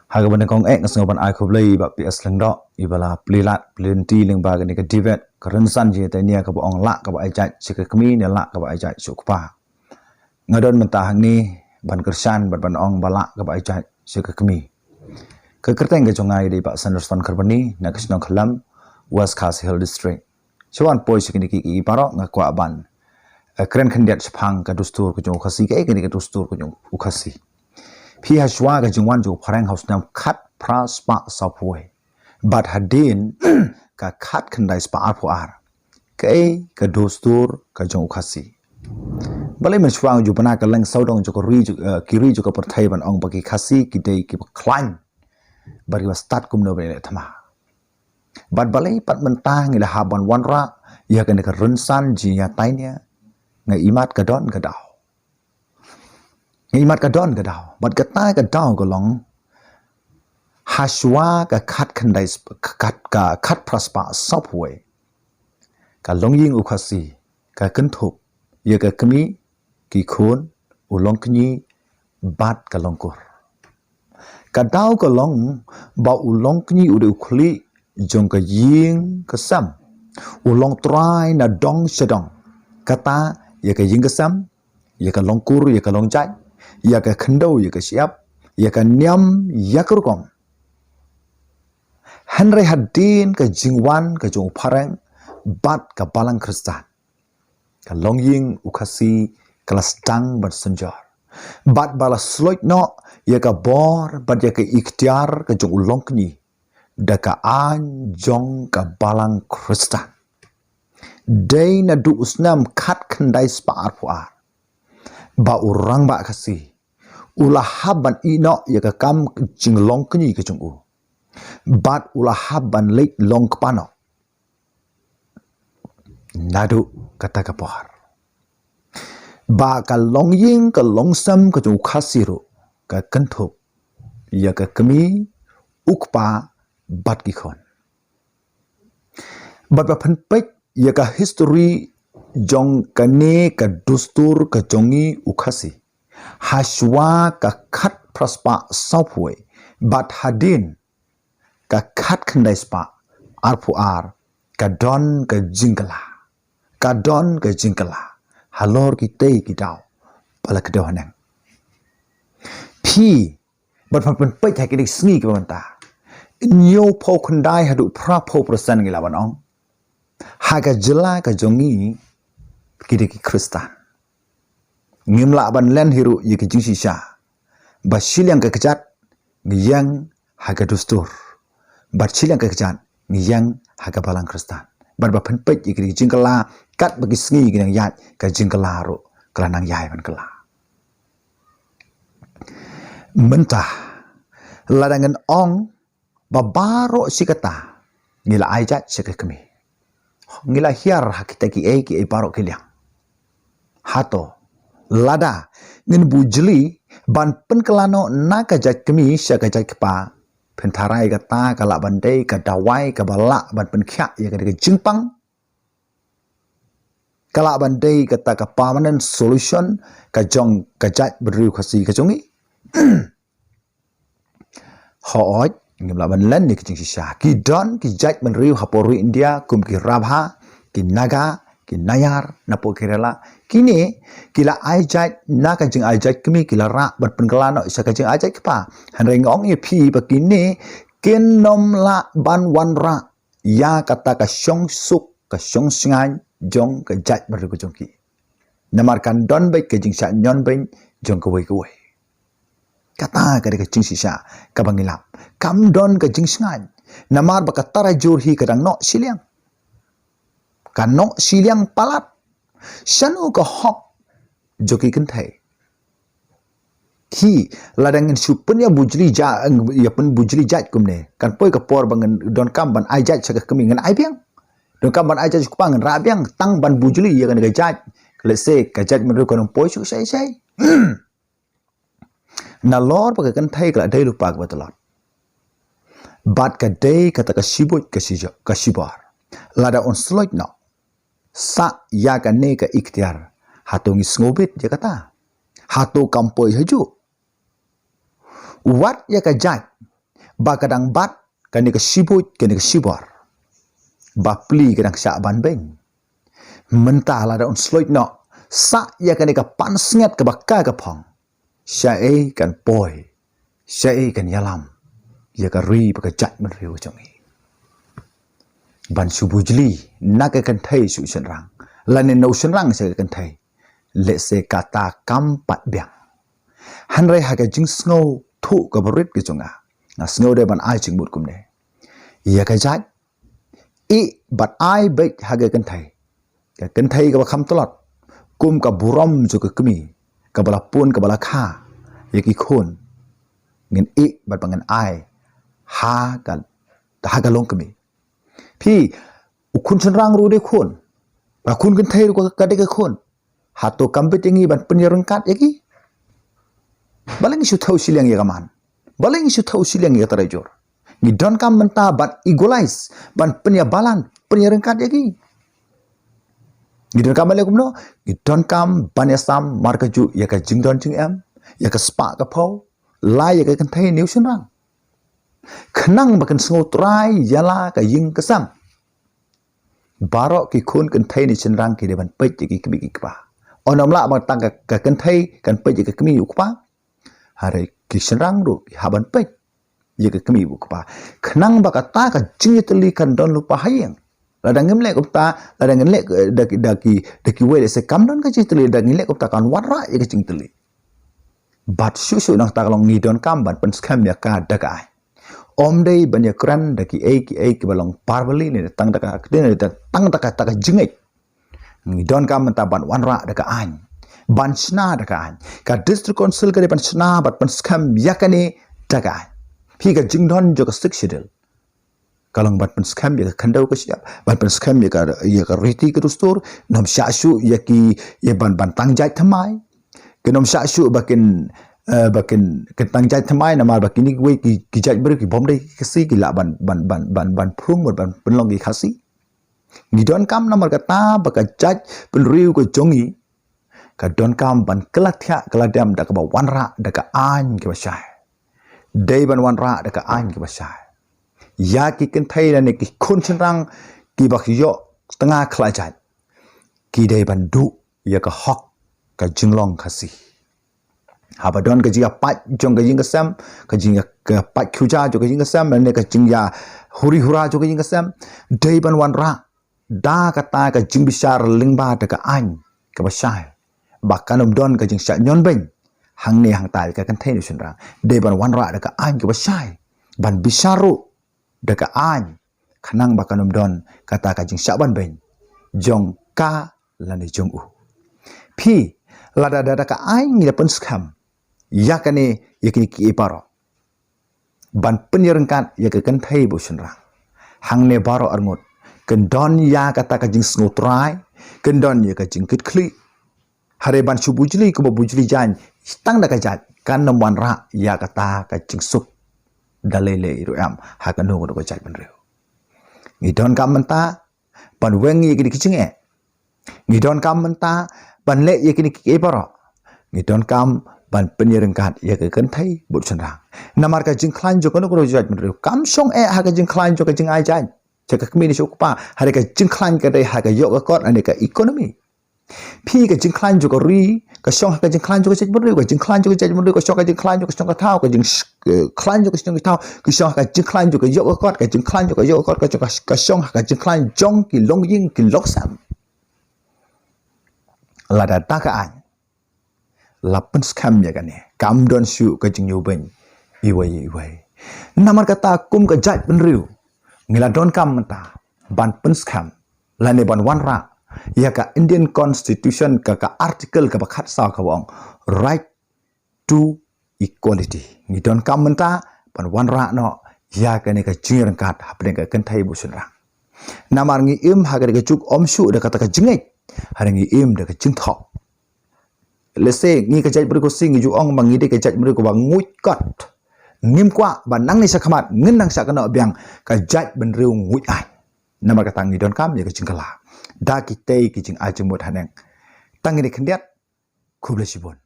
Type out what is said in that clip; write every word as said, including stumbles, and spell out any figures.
Ha kaba nyngkong eh nga sngew ban ai khublei ïa i Bah P S Lyngdoh, i ba la plie lad plie lynti lyngba kane ka debate, ka rynsan jingïatainia kaba ong lah kaba ai jait sha ka kmie ne lah kaba ai jait sha u kpa. Nga don mynta hangne ban kyrshan bad ban ong ba lah kaba ai jait sha ka kmie. Ka kyrteng ka jong nga i dei Bah Sanderson Kharbani, na ka shnong Khlem, West Khasi Hills District. Shuwa ban poi sha kine ki, ki baroh nga kwah ban, eh, kren khyndiat shaphang ka dustur ka jong u Khasi, kaei kane ka dustur ka jong u Khasi. Phi, hashwa ka jingwan jong u phareng ha u snem khatphra spah sawphew wei, bad hadien ka khatkhyndai spah arphew ar, kaei ka dustur ka jong u Khasi. Balei mynshwa nga ju bna ka leng sawdong jong ka ri jong, eh, ki ri jong ka pyrthei ban ong ba ki Khasi ki dei kiba khlaiñ bad kiba stad kumno ban ïaleh thma. Bad balei pat mynta ngi la hap ban wanrah ïa kane ka rynsan jingïatainia? Nga imat ka don ka daw. Nga imat ka don ka daw. Bad kata ka daw ka long hashwa ka khatkhyndai sp-, ka khat, ka khatphra spah sawphew wei, ka longïing u Khasi ka kynthup ïa ka kmie, ki khun, u longkñi bad ka longkur. Ka daw ka long ba u longkñi u dei u khlieh jong ka ïing ka sem. U long trai na dong sha dong. Kata, ïa ka ïing ka sem, ïa ka longkur, ïa ka longjait, ïa ka khyndew, ïa ka shyiap, ïa ka niam, ïa ka rukom. Hynrei hadien ka jingwan ka jong u phareng bad ka balang Khristan, ka longïing u Khasi ka la sdang ban synjor. Bad ba la sloit noh ïa ka bor bad ïa ka iktiar ka jong u longkñi da ka aiñ jong ka balang Khristan. Dei naduh u snem khatkhyndai spah arphew ar ba u rangbah Khasi u la hap ban ïeh noh ïa ka kam jinglongkñi ka jong u. Bad u la hap ban leit long kpa noh. Naduh kata ka por ba ka longïing ka longsem ka jong u Khasi ruh ka kynthup ïa ka kmie, u kpa bad ki khun. Bad ba phin peit ïa ka history jong kane ka dustur ka jong ngi u Khasi, hashwa ka khatphra spah sawphew wei bad hadien ka khatkhyndai spah arphew ar, ka don ka jingkylla. Ka don ka jingkylla halor kitei ki daw ba la kdew haneng. Phi, bad phin peit ha kine ki sngi kiba mynta, hynñiewphew khyndai haduh phraphew percent ngi lah ban ong ha ka jylla ka jong ngi ki dei ki Khristan. Ngim lah ban len hi ruh ïa ki jingshisha ba shiliang ka kjat ngi ïeng ha ka dustur, bad shiliang ka kjat ngi ïeng ha ka balang Khristan. Bad ba phin peit ïa ki jingkylla, katba ki sngi ki nang ïaid, ka jingkylla ruh ka la nang ïai ban kylla. Mynta, lada ngin ong ba baroh shi katta ngi la ai jait sha ka kmie, ngi la hiar ha kita kiei kiei baroh ki liang. Hato lada ngin bujli ban pynkylla noh na ka jait kmie sha ka jait kpa, phin tharai kata ka lah ban dei ka dawai kaba lah ban pynkhiah ïa ka jingpang? Ka lah ban dei kata ka permanent solution ka jong ka jaitbynriew Khasi ka jong ngi? Hooid, ngim lah ban len ïa ki jingshisha. Ki don ki jaitbynriew hapoh ri India kum ki Rabha, ki Naga, ki Nayar napoh Kerala. Kine ki la ai jait na ka jingai jait kmie, ki la rah ban pynkylla noh sha ka jingai jait kpa. Hynrei nga ong ïa phi ba kine kin nym lah ban wanrah ïa kata ka shongsuk, ka shongshngaiñ jong ka jaitbynriew ka jong ki. Namar kan don beit ka jingshah ñion beiñ jong kawei kawei. Kata ka dei ka jingshisha kaba ngi lap. Kam don ka jingshngaiñ namar ba ka tarajur hi ka dang noh shiliang, ka noh shiliang palat. Shano ka hok jong ki kynthei? Ki, lada ngin shu pynïabujli ja, ïa pynbujli jait kumne, kan poi ka por ba ngin donkam ban ai jait sha ka kmie, ngin ai biang. Donkam ban ai jait sha u kpa, ngin rah biang tang ban bujli ïa kane ka jait. Let's say ka jaitbynriew kan ym poi shuh shai shai. Nalor ba ka kynthei ka la dei lypa kaba tlot bad ka dei kata ka shibuit ka shi, ka shibor. Lada un sloit noh sah ïa kane ka iktiar, hato ngi sngewbit ïa kata? Hato kam poi hajuh? Wat ïa ka jait ba ka dang bat kane ka shibuit, kane ka shibor. Ba pli ka dang shah ban beng. Mynta lada un sloit noh, sah ïa kane ka pansngiat kaba ka ka phong. Shaei kan poi, shaei kan ïalam ïa ka ri bad ka jaitbynriew jong ngi. Ban shu bujli na ka kynthei sha u shynrang, lane na u shynrang sha ka kynthei, lehse kata kam pat biang. Hynrei ha ka jingsngewthuh kaba rit ka jong nga, nga sngew dei ban ai jingmut kumne ïa ka jait. Ïeh bad ai beit ha ka kynthei, ka kynthei kaba kham tlot, kum ka burom jong ka kmie kaba la pun kaba la kha ïa ki khun. Ngin ïeh bad ba ngin ai ha ka, ha ka longkmie. Phi, u khun shynrang ruh u dei khun, ka khun kynthei ruh ka dei ka khun. Hato kam bit ïa ngi ban pynïaryngkat ïa ki? Balei ngi shu thew shiliang ïa ka man? Balei ngi shu thew shiliang ïa ka tarajur? Ngi donkam mynta ban equalize, ban pynïabalan, pynïaryngkat ïa ki. Ngi donkam ban leh kumno? Ngi donkam ban ïasam markajuh ïa ka jingdon jingem, ïa ka spah ka phew, la ïa ka kynthei ne u shynrang, khnang ba kin sngewthuh ïa la ka ïing ka sem. Baroh ki khun kynthei ne shynrang ki dei ban peit ïa ki kmie ki kpa. Ym lah ba tang ka, ka kynthei kan peit ïa ka kmie u kpa, hynrei ki shynrang ruh ki hap ban peit ïa ka kmie u kpa, khnang ba kata ka jingïatylli kan don lypa ha ïing. Lada ngim leh kumta, lada ngim leh da ki, da ki, da kiwei lehse kam don ka jingïatylli, lada ngim leh kumta kan wanrah ïa ka jingïatylli. Bad shuh shuh nangta ka long ngi donkam ban pynskhem ïa ka da ka aiñ. Ym dei ban ïakren da kiei kiei kiba long parabali ne tang da ka ktien ne tang da kata ka jingngeit. Ngi donkam mynta ban wanrah da ka aiñ, ban shna da ka aiñ. Ka District Council ka dei ban shna bad pynskhem ïa kane da ka aiñ. Phi, ka jingdon jong ka Sixth Schedule ka long ban pynskhem ïa ka khyndew ka shyiap, ban pynskhem ïa ka, ïa ka riti ka dustur, nym shah shuh ïa ki, ïa ban, ban tang jait thymmai. Ki nym shah shuh ba kin, eh, ba kin, kin tang jait thymmai namar ba kine kiwei ki, ki jaitbynriew kibym dei ki Khasi ki lah ban, ban, ban, ban, ban phung bad ban pynlong ki Khasi. Ngi donkam namar kata ba ka jaitbynriew ka jong ngi ka donkam ban kylla thiah kylla dem da kaba wanrah da ka aiñ kaba shai. Dei ban wanrah da ka aiñ kaba shai. Ïa ki kynthei lane ki khun shynrang kiba ïoh tnga khlajait, ki dei ban duh ïa ka hok ka jinglong Khasi. Haba don ka jingïapait jong ka ïing ka sem, ka jingïa, ka pait khuja jong ka ïing ka sem, lane ka jingïahuri hura jong ka ïing ka sem, dei ban wanrah da kata ka jingbishar lyngba da ka aiñ kaba shai, ba kan ym don ka jingshah ñion beiñ hangne hangtai ka kynthei ne u shynrang. Dei ban wanrah da ka aiñ kaba shai, ban bishar ruh da ka aiñ, khnang ba kan ym don kata ka jingshah ban beiñ jong ka lane jong u. Phi, lada da, da ka aiñ ngi la pynskhem ïa kane, ïa kine kiei baroh, ban pynïaryngkat ïa ka kynthei bad u shynrang, hangne baroh arngut kin don ïa kata ka jingsngewthuh, kin don ïa ka jingkitkhlieh. Hynrei ban shu bujli kumba bujli jaiñ tang da ka jait kan ym wanrah ïa kata ka jingsuk da lei lei ruh em ha kano kano ka jaitbynriew. Ngi donkam mynta ban weng ïa kine ki jingeh. Ngi donkam mynta ban leh ïa kine kiei baroh. Ngi donkam ban pynïaryngkat ïa ka kynthei bad u shynrang. Namar ka jingkhlaiñ jong kano kano ka jaitbynriew kam shong eh ha ka jingkhlaiñ jong ka jingai jaiñ sha ka kmie ne sha u kpa, hynrei ka jingkhlaiñ ka dei ha ka ïoh ka kot lane ka economy. Phi, ka jingkhlaiñ jong ka ri ka shong ha ka jingkhlaiñ jong ka jaitbynriew, ka jingkhlaiñ jong ka jaitbynriew ka shong ha ka jingkhlaiñ jong ka shnong ka thaw, ka jing, eh, khlaiñ jong ka shnong ka thaw ka shong ha ka jingkhlaiñ jong ka ïoh ka kot, ka jingkhlaiñ jong ka ïoh ka kot ka shong, ka, ka shong ha ka jingkhlaiñ jong ki longïing ki longsem. Lada da ka aiñ la pynskhem ïa kane, kam don shuh ka jingïoh beiñ iwei iwei. Namar kata kum ka jaitbynriew ngi la donkam mynta ban pynskhem lane ban wanrah ïa ka Indian Constitution ka, ka article kaba khatsaw kaba ong right to equality. Ngi donkam mynta ban wanrah noh ïa kane ka jingïaryngkat hapdeng ka kynthei bad u shynrang. Namar ngi im ha kane ka juk ym shuh da kata ka jingngeit, hynrei ngi im da ka jingthoh. Lehse ngi ka jaitbynriew Khasi ngi ju ong ba ngi dei ka jaitbynriew kaba nguid kot. Ngim kwah ba nangne shakhmat ngin nang shah kynnoh biang ka jaitbynriew nguid aiñ. Namar kata ngi donkam ïa ka jingkylla da kitei ki jingai jingmut haneng. Tang kine khyndiat, khublei shibun.